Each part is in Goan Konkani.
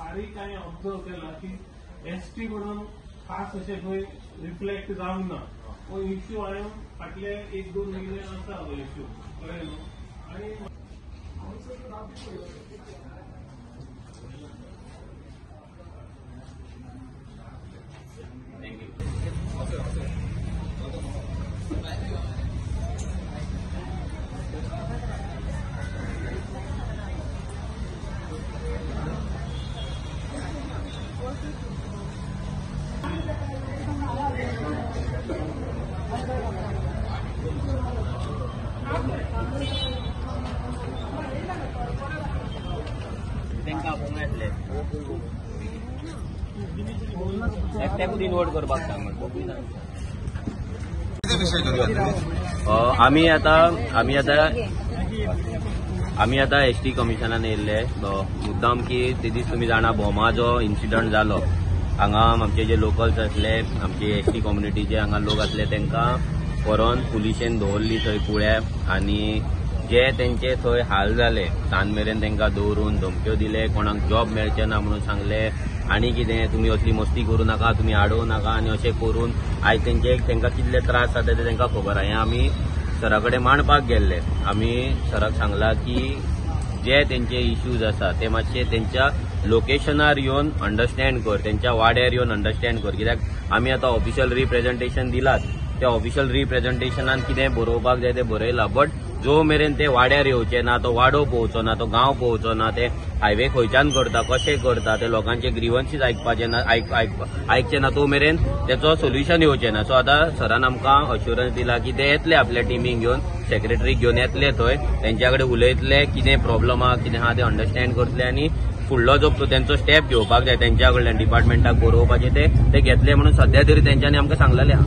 बारीक हांवें ऑब्जर्व केला की एसटी म्हणून खास अशें खंय रिफ्लेक्ट जावंक ना. हो इश्यू हांवें फाटले 1-2 म्हयने आसा हो इश्यू, कळ्ळें न्हू. आनी एकट्याकूच इनवोट करपाक सांग. आमी आतां एसटी कमिशनान येयल्ले मुद्दाम की ते दीस तुमी जाणा भोमा जो इन्सिडंट जालो हांगा आमचे जे लोकल्स आसले, आमचे एसटी कम्युनिटीचे हांगा लोक आसले, तांकां व्हरोन पुलिशेन दवरली थंय कुळ्या आनी जे तेंचे थंय हाल जाले सांज मेरेन तांकां दवरून धमक्यो दिले, कोणाक जॉब मेळचे ना म्हणून सांगले आनी कितें तुमी असली मस्ती करूं नाका, तुमी आडोवं नाका आनी अशें करून आयज तेंचे तांकां कितले त्रास जाता ते तांकां खबर आहा. हें आमी सरा कडेन मांडपाक गेल्ले. आमी सराक सांगला की जे तेंचे इश्यूज आसा ते मातशे तेंच्या लोकेशनार येवन अंडरस्टँड कर, तेंच्या वाड्यार येवन अंडरस्टँड कर, कित्याक आमी आतां ऑफिशियल रिप्रेझेंटेशन दिलात, त्या ऑफिशियल रिप्रेझेंटेशनान कितें बरोवपाक जाय तें बरयलां, बट जो मेरेन ते वाड्यार येवचे ना, तो वाडो पळोवचो ना, तो गांव पळोवचो ना, ते हायवे खंयच्यान करता, कशें करता, ते लोकांचे ग्रिवन्सीस आयकपाचे ना, आयकचे ना, तो मेरेन तेचो सोल्युशन येवचें ना. सो आतां सरान आमकां अश्युरन्स दिला की ते येतले आपल्या टिमीक घेवन, सेक्रेटरीक घेवन येतले थंय, तेंच्या कडेन उलयतले, कितें प्रॉब्लम आहा कितें आहा ते अंडरस्टँड करतले आनी फुडलो जो तेंचो स्टेप घेवपाक जाय तेंच्या कडल्यान डिपार्टमेंटाक बरोवपाचें ते घेतले म्हणून सद्या तरी तेंच्यांनी आमकां सांगलेलें आहा.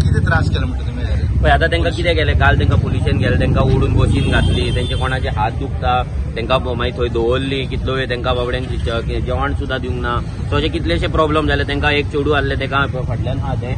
कितें त्रास केला म्हणटा तुमी? पळय आतां तांकां कितें केलें, काल तांकां पुलिशेन गेले, तांकां ओडून बशीन घातली, तेंचे कोणाचे हात दुखता, तांकां मागीर थंय दवरली कितलो वेळ, तांकां बाबड्यांक जेवण सुद्दां दिवंक ना. सो अशे कितलेशे प्रॉब्लम जाले. तांकां एक चेडूं आहलें, ताका फाटल्यान आहा तें,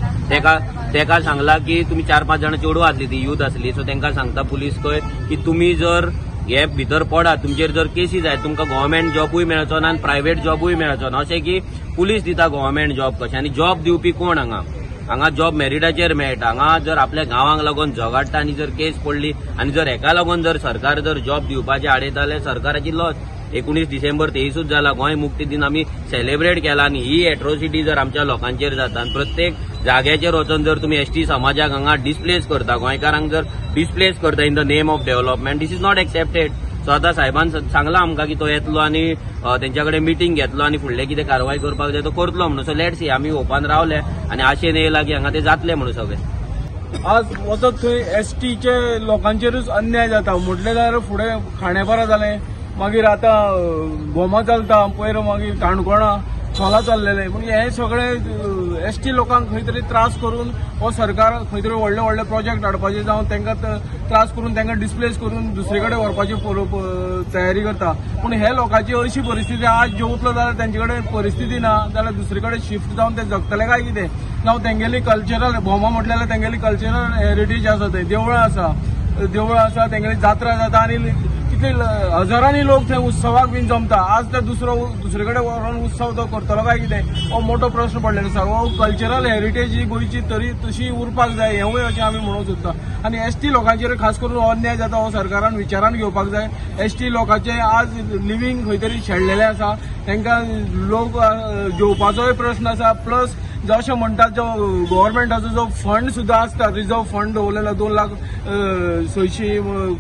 तेका सांगलां की तुमी 4-5 जाणां चेडूं आसली, ती यूथ आसली. सो तांकां सांगता पुलीस खंय की तुमी जर हे भितर पडात, तुमचेर जर केसी जाय, तुमकां गव्हर्मेंट जॉबूय मेळचो ना आनी प्रायवेट जॉबूय मेळचो ना. अशें की पुलीस दिता गव्हर्मेंट जॉब कशें, आनी जॉब दिवपी कोण? हांगा हांगा जॉब मेरिटाचेर मेळटा. हांगा जर आपल्या गांवांक लागून झगडटा आनी जर केस पडली आनी जर हेका लागून जर सरकार जर जॉब दिवपाचे आडयता जाल्यार सरकाराची लॉस. 19 डिसेंबर 23 जाला, गोंय मुक्ती दिन आमी सेलिब्रेट केला आनी ही एट्रोसिटी जर आमच्या लोकांचेर जाता आनी प्रत्येक जाग्याचेर वचून जर तुमी एसटी समाजाक हांगा डिस्प्लेस करता, गोंयकारांक जर डिस्प्लेस करता in the name of development, this is not accepted. So आतां साहेबान सांगलां आमकां की तो येतलो आनी तेंच्या कडेन मिटींग घेतलो आनी फुडलें कितें कारवाय करपाक जाय तो करतलो म्हणून. सो let see, आमी होपान रावले आनी आशेन येयला की हांगा ते जातले म्हणून सगळे. आज वचत थंय एसटीचे लोकांचेरूच अन्याय जाता. म्हटलें जाल्यार फुडें खांडेपारा जालें, मागीर आतां भोमा चलता, पयर मागीर काणकोणा सोला चल्लेले. पूण हे सगळे एसटी लोकांक खंय तरी त्रास करून हो सरकार खंय तरी व्हडले व्हडले प्रोजेक्ट हाडपाचे जावं तांकां त्रास करून तांकां डिस्प्लेस करून दुसरे कडेन व्हरपाची तयारी करता. पूण हे लोकांची अशी परिस्थिती आज जेवतलो जाल्यार तेंचे कडेन परिस्थिती ना जाल्यार दुसरे कडेन शिफ्ट जावन ते जगतले काय कितें? जावं तेंगेली कल्चरल भोमा म्हटल्यार तेंगेली कल्चरल हेरिटेज आसा, थंय देवळां आसा, देवळां आसा, तेंगेली जात्रा जाता आनी कितले हजारांनी लोक थंय उत्सवाक बीन जमता. आज ते दुसरे कडेन व्हरोन उत्सव तो करतलो काय कितें, हो मोठो प्रश्न पडलेलो आसा. हो कल्चरल हेरिटेज ही गोंयची तरी तशी उरपाक जाय हेंवूय अशें आमी म्हणूंक सोदता. आनी एसटी लोकांचेर खास करून हो अन्याय जाता हो सरकारान विचारान घेवपाक जाय. एसटी लोकांचे आज लिवींग खंय तरी शेणलेलें आसा, तांकां लोक जेवपाचोय प्रश्न आसा. प्लस जशें म्हणटात जो गव्हर्मेंटाचो जो फंड सुद्दां आसता, रिजर्व फंड दवरलेलो 2,06,00,000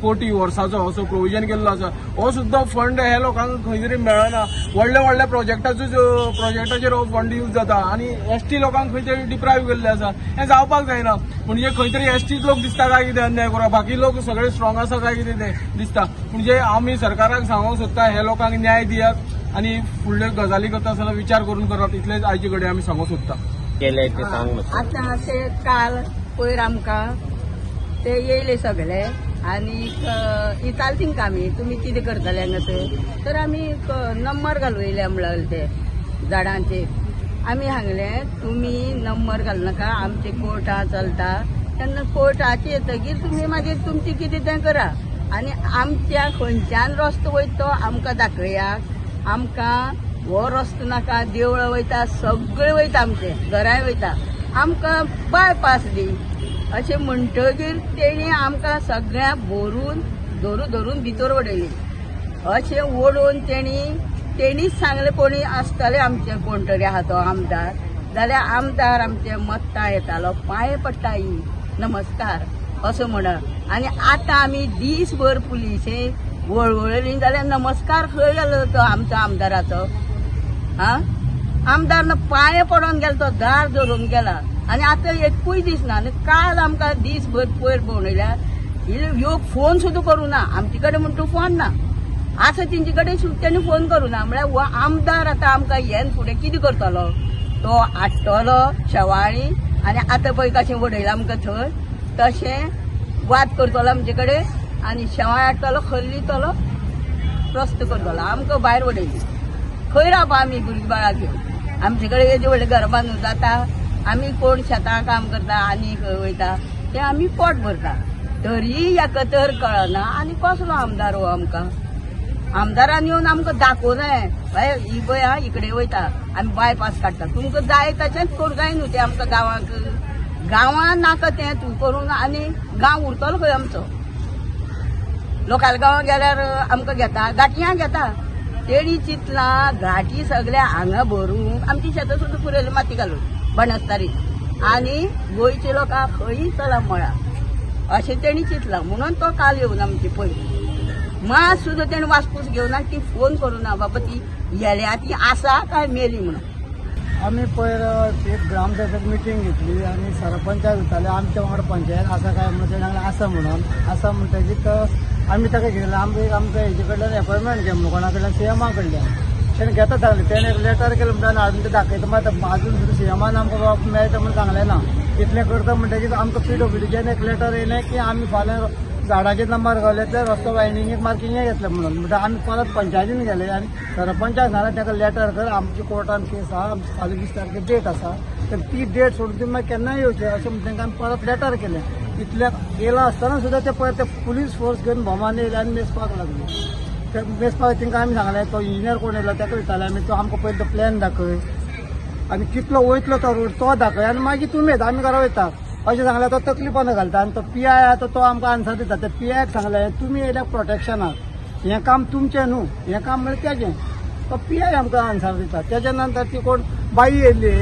कोटी वर्साचो असो प्रोविजन केल्लो आसा, हो सुद्दां फंड हे लोकांक खंय तरी मेळना. व्हडले व्हडल्या प्रोजेक्टाचेर हो फंड यूज जाता आनी एसटी लोकांक खंय तरी डिप्रायव केल्ले आसा. हें जावपाक जायना. म्हणजे खंय तरी एसटीच लोक दिसता काय कितें अन्याय करा, बाकी लोक सगळे स्ट्रॉंग आसा काय कितें तें दिसता. म्हणजे आमी सरकाराक सांगूंक सोदता हे लोकांक न्याय दियात आनी फुडल्यो गजाली करता आसतना विचार करून करात, इतलेंच आयचे कडेन आमी सांगूंक सोदता. आतां ते काल पयर आमकां ते येयले सगळे आनी विचारले तेंकां आमी तुमी कितें करतले हांगासर, तर आमी नंबर घालूं येयले म्हणले ते झाडांचेर. आमी सांगलें तुमी नंबर घालूं नाका, आमचे कोर्टा चलता, तेन्ना कोर्टाचे येतकीर तुमी मागीर तुमचें कितें तें करा आनी आमच्या खंयच्यान रस्तो वयता तो आमकां दाखयात. आमकां हो रस्तो नाका, देवळां वयता, सगळे वयता, आमचे घराय वयता, आमकां बायपास दी अशें म्हणटगीर तेणी आमकां सगळ्यांक भरून धरून धरून भितर उडयली. अशें ओडून तेणीच सांगलें कोणी आसतले आमचे कोण तरी आहा तो आमदार, जाल्यार आमदार आमचे मत्तां येतालो, पांये पडटा ही नमस्कार असो म्हणत. आनी आतां आमी दीसभर पुलिसे वळवळली जाल्यार नमस्कार खंय गेलो तो आमचो आमदाराचो? हा, आमदार न पांये पडोन गेलो, तो दार धरून गेला आनी आतां एकूय दिसना. आनी काल आमकां दीसभर पयर भोंवडयल्या, ह्यो फोन सुद्दां करूं ना आमचे कडेन, म्हण तूं फोन ना आसा तेंचे कडेन सुद्दां तेणी फोन करूं ना. म्हळ्यार हो आमदार आतां आमकां येन फुडें कितें करतलो? तो हाडटलो शेवाळी आनी आतां पळय कशें उडयलां आमकां थंय, तशें वाद करतलो आमचे कडेन आनी शेवाळ हाडटलो, खल्लितलो, रस्तो करतलो, आमकां भायर उडयली. खंय रावपा आमी भुरगीं बाळां घेवन? आमचे कडेन येदें व्हडलें घर बांदून जाता, आमी कोण शेतां काम करता आनी खंय वयता ते आमी पोट भरता, तरी हेका तर कळना. आनी कसलो आमदार हो आमकां? आमदारान येवन आमकां दाखोवनाय, बाय ही पळय हा इकडे वयता आमी बायपास काडटा, तुमकां जाय तशेंच करूं जाय न्हू तें आमकां गांवांक, गांवांत नाका तें तूं करूंक आनी गांव उरतलो खंय आमचो? लोकांल्या गांवांत गेल्यार आमकां घेता, गांठयां घेता. तेणी चिंतलां घाटी सगळ्या हांगा भरून आमची शेतां सुद्दां पुरयली माती घालून बनस्तारी, आनी गोंयचे लोकांक खंयी चला मळा अशें तेणी चिंतलां. म्हणून तो काल येवन आमची पयली मात सुद्दां तेणी वासपूस घेवना, ती फोन करूं ना बाबा ती गेल्या ती आसा काय मेली म्हणून. आमी पयर एक ग्रामसभेक मिटींग घेतली आनी सरपंचाक विचारलें आमच्या वांगडा पंचायत आसा काय म्हणून. तेणें सांगलें आसा म्हणून. आसा म्हणटकीच आमी ताका घेतलें, आमकां एक आमकां हेजे कडल्यान एपॉयंटमेंट घे म्हणून, कोणा कडल्यान, सीएमा कडल्यान. तेणें घेता सांगलें, तेणें एक लेटर केलें म्हणटा हाडून तें दाखयता, मात आजून सुद्दां सीएमान आमकां बाबा मेळटा म्हणून सांगलें ना. इतलें करता म्हणटकीच आमकां पीडब्ल्यूडीच्यान एक लेटर येयलें की आमी फाल्यां झाडाचे नंबर घाले ते रस्तो वायंडींगेक मार्किंगेक येतलें म्हणून. म्हणटा आमी परत पंचायतीन गेले आनी सरपंचाक सांगलें ताका लेटर कर, आमची कोर्टान केस आहा, आमची फाल्यां 20 तारखेर डेट आसा, तर ती डेट सोडून तुमी मागीर केन्नाय येवचें अशें म्हणून तांकां आमी परत लेटर केलें. इतल्या येयलां आसतना सुद्दां ते परत ते पुलीस फोर्स घेवन भोमान येयले आनी मेजपाक लागले. ते मेजपाक तांकां आमी सांगलें तो इंजिनियर कोण येयलो ताका विचारलें आमी, तो आमकां पयलीं तो प्लॅन दाखय आनी कितलो वयतलो तो रोड तो दाखय आनी मागीर तुमी येता आमी घरा वयता अशें सांगलें. तो तकली बंद घालता आनी तो पी I आहा तो आमकां आन्सर दिता. ते पी आयक सांगलें तुमी येयल्या प्रोटेक्शनाक, हें काम तुमचें न्हू, हें काम म्हळ्यार तेजें. तो पी I आमकां आन्सर दिता. तेच्या नंतर ती कोण बाई येयली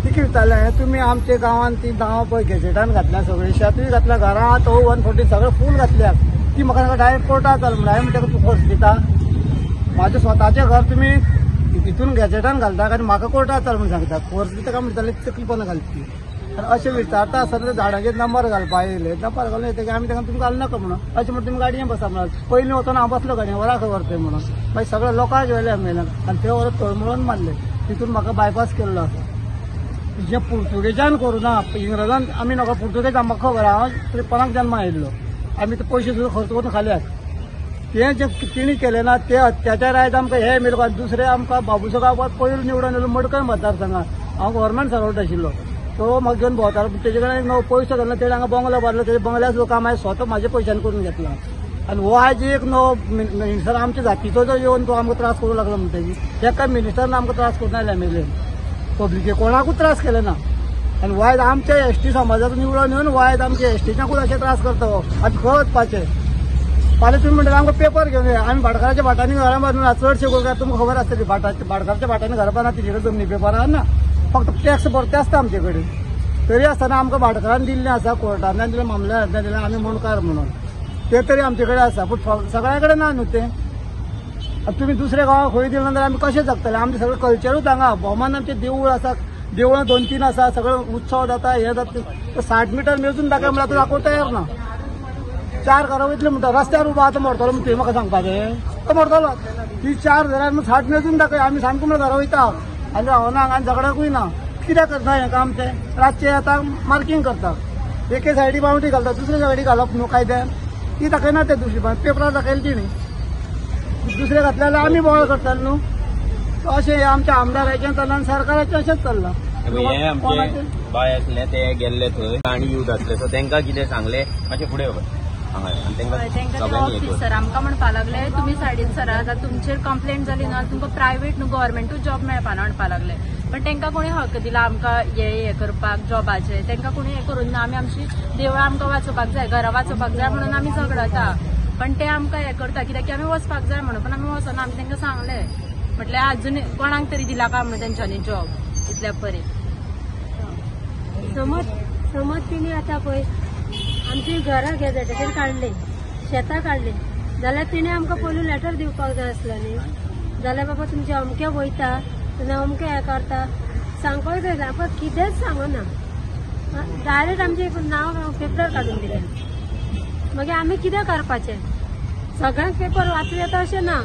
तिका विचारलें तुमी आमच्या गांवांत ती नांवां पळय गॅजेटान घातल्या, सगळीं शेतूय घातल्या, घरां तो 140 सगळें फूल घातल्या. ती म्हाका सांगता डायरेक्ट कोर्टात चल म्हणून. हांवें म्हणटा तूं फोर्स दिता, म्हाजें स्वताचें घर तुमी हितून गॅजेटान घालता आनी म्हाका कोर्टात चल म्हणून सांगता, फोर्स दिता काय म्हणटाले तकली बंद घालता ती. आनी अशें विचारता आसतना झाडांचेर नंबर घालपा येयले, नंबर घालून येतकीर आमी तांकां तुमी घालू नाका म्हणून अशें म्हणून तुमी गाडयेन बसा म्हणून. पयलीं वचून हांव बसलो गाडयेन, वरां खबर थंय म्हणून मागीर सगळ्या लोकांक व्हेले आमी आनी ते वरां तळमळून मारले. तितून म्हाका बायपास केल्लो आसा. जें पुर्तुगेजान करूं ना, इंग्रजान आमी नाका, पुर्तुगेज आमकां खबर हांव 53 जन्मा आयिल्लो, आमी ते पयशे सुद्दां खर्च करून खाल्यात. तें जें तिणी केलें ना ते अत्याचार आयज आमकां हे मेलो. आनी दुसरें आमकां बाबूसो गांवकार पयलीं निवडून येयलो मडकय मतदारसंघात, हांव गव्हर्मेंट सर्वंट आशिल्लो, तो म्हाका घेवन भोंवतालो. तेजे कडेन नवो पयसो घालना, तेणें हांगा बंगलो बांदलो, तेजे बंगल्यार सुद्दां काम हांवें स्वता म्हाज्या पयशांनी करून घेतलां. आनी हो आयज एक नवो मिनिस्टर आमच्या जातीचो जो येवन तो आमकां त्रास करूंक लागलो म्हणटकीर एका मिनिस्टरान आमकां त्रास करूंक आयले एम.एल.ए. पब्लिके कोणाकूच त्रास केले ना. आनी वायट आमच्या एसटी समाजाचो निवडून येवन वायट आमच्या एसटीच्याकूच अशें त्रास करता हो. आनी खंय वचपाचें? फाल्यां तुमी म्हणटा आमकां पेपर घेवन येया, आमी भाटकाराच्या भाटांनी घरां बांदून ना, चडशे गोंयकार तुमकां खबर आसतली भाटकाराच्या भाटांनी घरां बांदना, तेजे कडेन जमनी पेपरां ना, फक्त टॅक्स भरते आसता आमचे कडेन. तरी आसतना आमकां भाटकारान दिल्लें आसा, कोर्टांतल्यान दिलें, मामलेदारांतल्यान दिलें, आमी मुंडकार म्हणून ते तरी आमचे कडेन आसा, पूण सगळ्या कडेन ना न्हू तें. आतां तुमी दुसऱ्या गांवाक खंय दिलें जाल्यार आमी कशें जगतले? आमचें सगळें कल्चरूच हांगा भोवमान आमचें देवूळ आसा, देवळां 2-3 आसा, सगळें उत्सव जाता, हें जाता. 60 मिटर मेजून दाखय म्हणल्यार आतां दाखोवंक तयार ना. 4 घरां वयतली म्हणटा रस्त्यार उबो आतां मरतलो म्हणटा तुवें म्हाका सांगपाचें, तो मरतलो. ती 4 घरां 60 मेजून दाखय, आमी सामको म्हणल्यार घरां वयता आनी रावना आनी झगडाकूय ना. कित्याक करता हें काम? तें रातचें आतां मार्कींग करता, एके सायडी बावंटी घालता, दुसरे सायडी घालप न्हू कायद्यान, ती दाखयना ते दुसरी पेपरार दाखयली तिणी, दुसरे घातले जाल्यार आमी बोवाळ करताले न्हू. अशें आमच्या आमदाराचें चल्लां आनी सरकाराचें अशेंच चल्लां. हे आमचे बाय आसले ते गेल्ले थंय आनी यूथ आसले, सो तांकां कितें सांगलें मातशें फुडें वच. हांगा आनी तेंकां ते ऑफिसर आमकां म्हणपा लागले तुमी सायडीन सरात, जाल्यार तुमचेर कंप्लेंट जाली ना तुमकां प्रायवेट न्हू गव्हर्मेंटूच जॉब मेळपाना म्हणपा लागले. पण तांकां कोणी हक्क दिला आमकां हे करपाक जॉबाचे? तांकां कोणी हें करूंक ना. आमी आमची देवळां आमकां वाचोवपाक जाय, घरां वाचोवपाक जाय म्हणून आमी झगडता, पण ते आमकां हें करता कित्याक की आमी वचपाक जाय म्हणून. पण आमी वचना. आमी तांकां सांगलें म्हटल्यार अजून कोणाक तरी दिला काय म्हणून तेंच्यांनी जॉब इतल्या पर्यंत. समज तिणी आतां पळय आमची घरां गॅजेटाचेर काडली, शेतां काडली, जाल्यार तिणें आमकां पयलू लेटर दिवपाक जाय आसलो न्ही. जाल्यार बाबा तुमचें अमकें वयता तेन्ना अमकें हें करता सांगपाक जाय. आमकां कितेंच सांगना, डायरेक्ट आमचें नांव पेपर काडून दिलें. मागीर आमी कितें करपाचें? सगळ्यांक पेपर वाचूं येता अशें ना.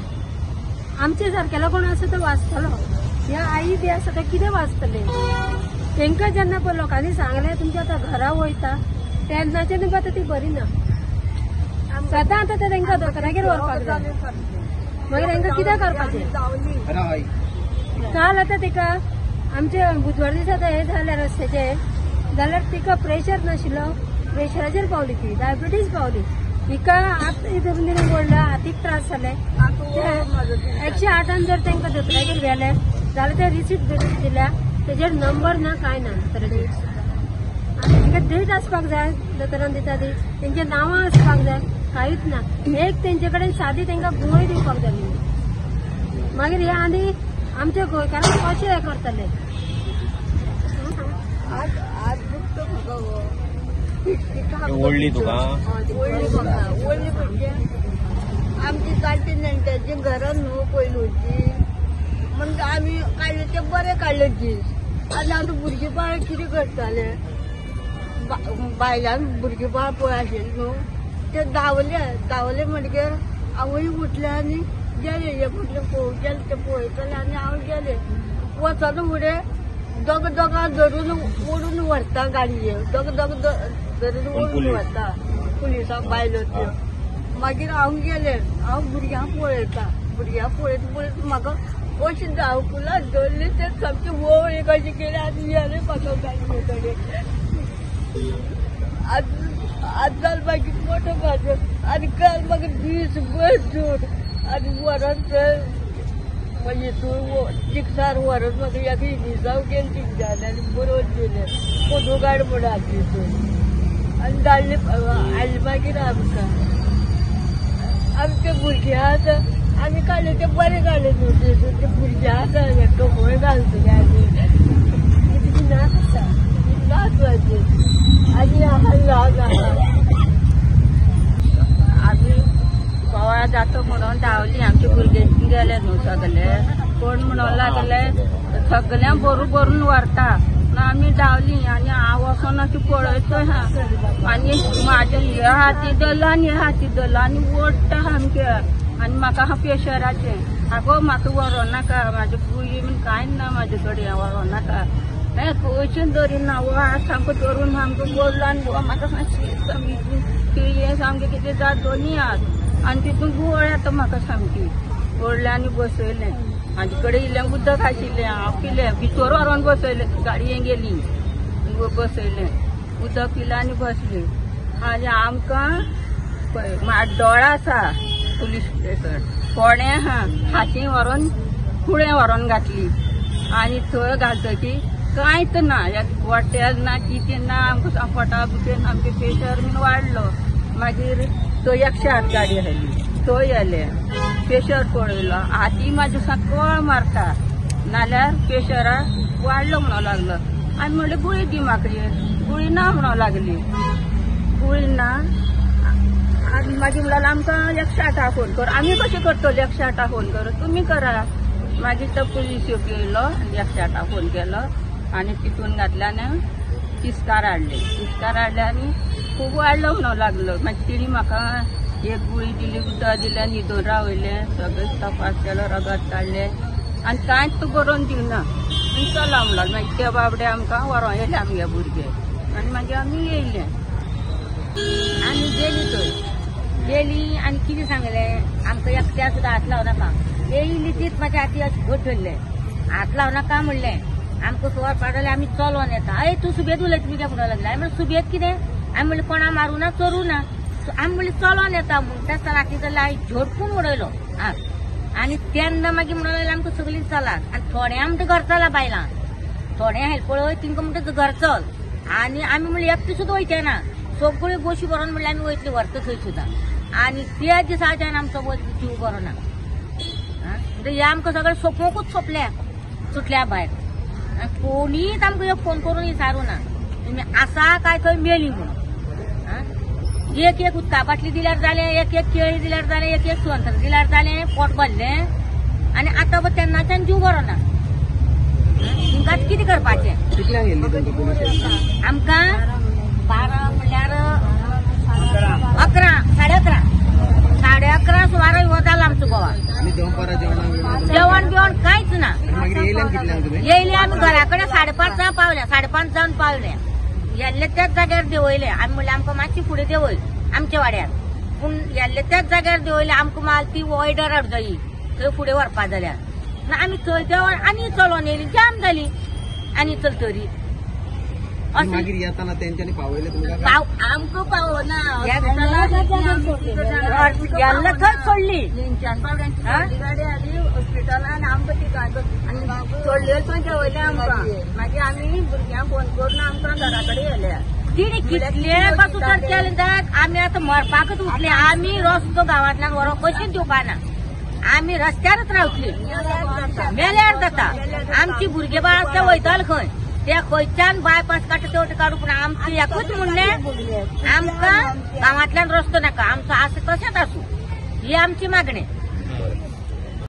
आमचे सारकेलो कोण आसा तो वाचतलो, ह्या आई बी आसा ते कितें वाचतले? तांकां जेन्ना पळय लोकांनी सांगलें तुमच्या आतां घरा वयता तेन्नाच्यान आतां ती बरी ना. सदां आतां ते तांकां दोतोरागेर व्हरपाक जाय. मागीर तांकां कितें करपाचें? काल आतां तिका आमचे बुधवार दिसा आतां हें जालें रस्त्याचें, जाल्यार तिका प्रेशर नाशिल्लो, प्रेशराचेर पावली ती, डायबिटीज पावली हिका. आतां तिणें ओडला, हातीक त्रास जाले. 108 जर तांकां दोतोरागेर व्हेलें जाल्यार ते रिसीट दिल्या, तेजेर नंबर ना कांय ना दोतोराचेर. आनी तिका डेट आसपाक जाय, दोतोरान दिता ती तेंची नांवां आसपाक जाय, कांयच ना. एक तेंचे कडेन सादी तांकां गुळी दिवपाक जाय. मागीर हे आनी आमच्या गोंयकारांक कशें हें करतले? ओडली तुका? ओडली म्हाका. ओडली म्हणजे आमची जाणटी नेणट्याची घरां न्हू पयलूची, म्हणजे आमी काडले ते बरे काडले दीस. आनी आतां भुरगीं बाळ कितें करताले? बायलान भुरगीं बाळ पळय आशिल्लें न्हू, ते धांवले धांवले म्हणटकीर हांवूय उठलें आनी गेलें. हे म्हटलें पळोवंक गेलें, ते पळयतलें आनी हांव गेलें. वचना फुडें दोग दोगां धरून ओडून व्हरता गाडयेर, दोग दोग धरून ओडून व्हरता पुलिसांक बायलो त्यो. मागीर हांव गेलें, हांव भुरग्यांक पळयता, भुरग्यांक पळयता पळयता म्हाका अशी धांवकुलां धरली, ते सामकी वळ एक अशी केली आनी गेलें म्हाका गाडये कडेन. आज जाल मागीर मोठो म्हाजो आनी काल म्हाका दीसभर जोड आनी व्हरोन थंय मागीर तूं चिकसार व्हरोन म्हाका एका इंग्लिसांव गेलें तिंच्यान आनी बरोवन दिलें फोटो काड म्हूण हाजी तूं. आनी धाडले हाडले मागीर आमकां आमचे भुरगे आसा आमी काडले ते बरे काडले न्हू ते भुरगे आसा हेका खंय घालतले आमी? तिची नाच आसा, नाच म्हाजी आनी ल्हान आसा. आमी बोवाळ जाता म्हणून धांवली. आमचे भुरगे गेले न्हू सगळे, कोण म्हणून लागले सगळ्यांक भरून भरून व्हरता म्हणून आमी धांवली. आनी हांव वचोन अशें पळयतो हा, आनी म्हाजे हे हाती धरलो आनी हे हाती धरलो आनी ओडटा सामकें. आनी म्हाका हा प्रेशराचें, आगो म्हाका व्हरों नाका, म्हाजे गुळी बीन कांय ना म्हाजे कडेन, व्हरों नाका. हें खंयच्यान धरिना, हो हात सामको धरून सामको बोल्लो आनी हो म्हाका सामकी हें सामकें कितें जात दोनी हात. आनी तितून गुवळ येता म्हाका सामकी. ओडलें आनी बसयलें. हाजे कडेन इल्लें उदक आशिल्लें, हांव पिलें, भितर व्हरोन बसयलें, गाडयेन गेली बसयलें, उदक पिलें आनी बसलें. आनी आमकां म्हाड्डोळा आसा पुलीस स्टेशन, फोंडें आहा, हाती व्हरोन कुळें व्हरोन घातली. आनी थंय घालतकीर कांयच ना, हॉटेल ना कितें ना, आमकां पोटा भुकेन आमचें प्रेशर बीन वाडलो. मागीर थंय 108 गाडी आयली, थंय येले, प्रेशर पळयलो, हाती म्हाजे कळ मारता नाल्यार प्रेशरा वाडलो म्हणूंक लागलो. आनी म्हणलें गुळी दी म्हाका, गुळी ना म्हणूंक लागली, गुळी ना. आनी मागीर म्हणल्यार आमकां 108 फोन कर. आमी कशें करतले 108 फोन कर? तुमी करा. मागीर तो पुलीस येयलो, 108 फोन केलो आनी तितून घातले आनी तिस्कार हाडले. तिस्कार हाडले आनी खूब वाडलो म्हणूंक लागलो. मागीर तिणी म्हाका एक गुळी दिली, उदक दिलें, न्हिदून रावयलें, सगळें तपास केलो, रगत काडलें आनी कांयच बरोवन दिवना. चला म्हणलो. मागीर ते बाबडे आमकां व्हरोन येयले आमगे भुरगे आनी मागीर आमी येयले. आमी गेली थंय, गेली आनी कितें सांगलें आमकां एकट्या सुद्दां हात लावं नाका. येयली तीच म्हाज्या हाती अशें घट धरलें, हात लावं नाका म्हणलें. आमकां सुवार पाडले, आमी चलोन येता. अय तूं सुबेद उलयता कित्याक म्हणूंक लागलें. हांवें म्हणलें सुबेद कितें? हांवें म्हणलें कोणा मारूं ना, चोरूं ना. आमी म्हणलें चलोन येता म्हणटा आसतना हाती जाल्यार झोडपून उडयलो हात. आनी तेन्ना मागीर म्हणून लागले आमकां सगळीं चलात आनी थोडे आमकां घर चला बायलां, थोडे हेल्प पळय तिंका म्हणटा घर चल. आनी आमी म्हणलें एकटी सुद्दां वयचे ना, सगळ्यो बशी भरोन म्हणल्यार आमी वयतली व्हरता थंय सुद्दां. आनी त्या दिसाच्यान आमचो जीव बरो ना. म्हणजे हे आमकां सगळें सोंपोवकूच सोंपल्या सुटल्या भायर. कोणीच आमकां एक फोन करून विचारूं ना तुमी आसा काय खंय मेली म्हणून. एक एक उदका बाटली दिल्यार जालें, एक एक केळी दिल्यार जालें, एक एक संत्र दिल्यार जालें, पोट भरलें. आनी आतां तेन्नाच्यान जीव बरो ना. तुमकां कितें करपाचें? आमकां 12 म्हणल्यार 11, 11:30, 11:30 सुमार हो जालो आमचो गोवा. जेवण बिवण कांयच ना. येयले आमी घरा कडेन 5:30 पावल्या, 5:30 जावन पावले. येल्ले त्याच जाग्यार देंवयले. आमी म्हणलें आमकां मातशी फुडें देंवय आमच्या वाड्यार, पूण येल्ले त्याच जाग्यार देंवयले. आमकां माल ती ऑर्डर हाडली थंय फुडें व्हरपा जाल्यार ना आमी थंय देंवन आनी चलोन येयली, जाम जाली आनी चलतरी. मागीर येताना तेंच्यांनी पावयले आमकां पावना, गेल्ले थंय सोडली. गाडी आली हॉस्पिटलान आमकां ती आनी सोडले थंय देंवयले आमकां. मागीर आमी भुरग्यांक फोन करून आमकां घरा कडेन येयल्या. तिणी कितले पासून तर केलें जायत आमी आतां मरपाकच उठले. आमी रस्तो गांवांतल्यान व्हरोंक कशीच दिवपाना, आमी रस्त्यारच रावतली. मेल्यार जाता. आमची भुरगे बाळ आसता वयताले खंय, ते खंयच्यान बायपास काडटा ते वटेन काडू, पूण आमचें एकूच म्हणणें आमकां गांवांतल्यान रस्तो नाका, आमचो आसा तशेंच आसूं, ही आमची मागणी.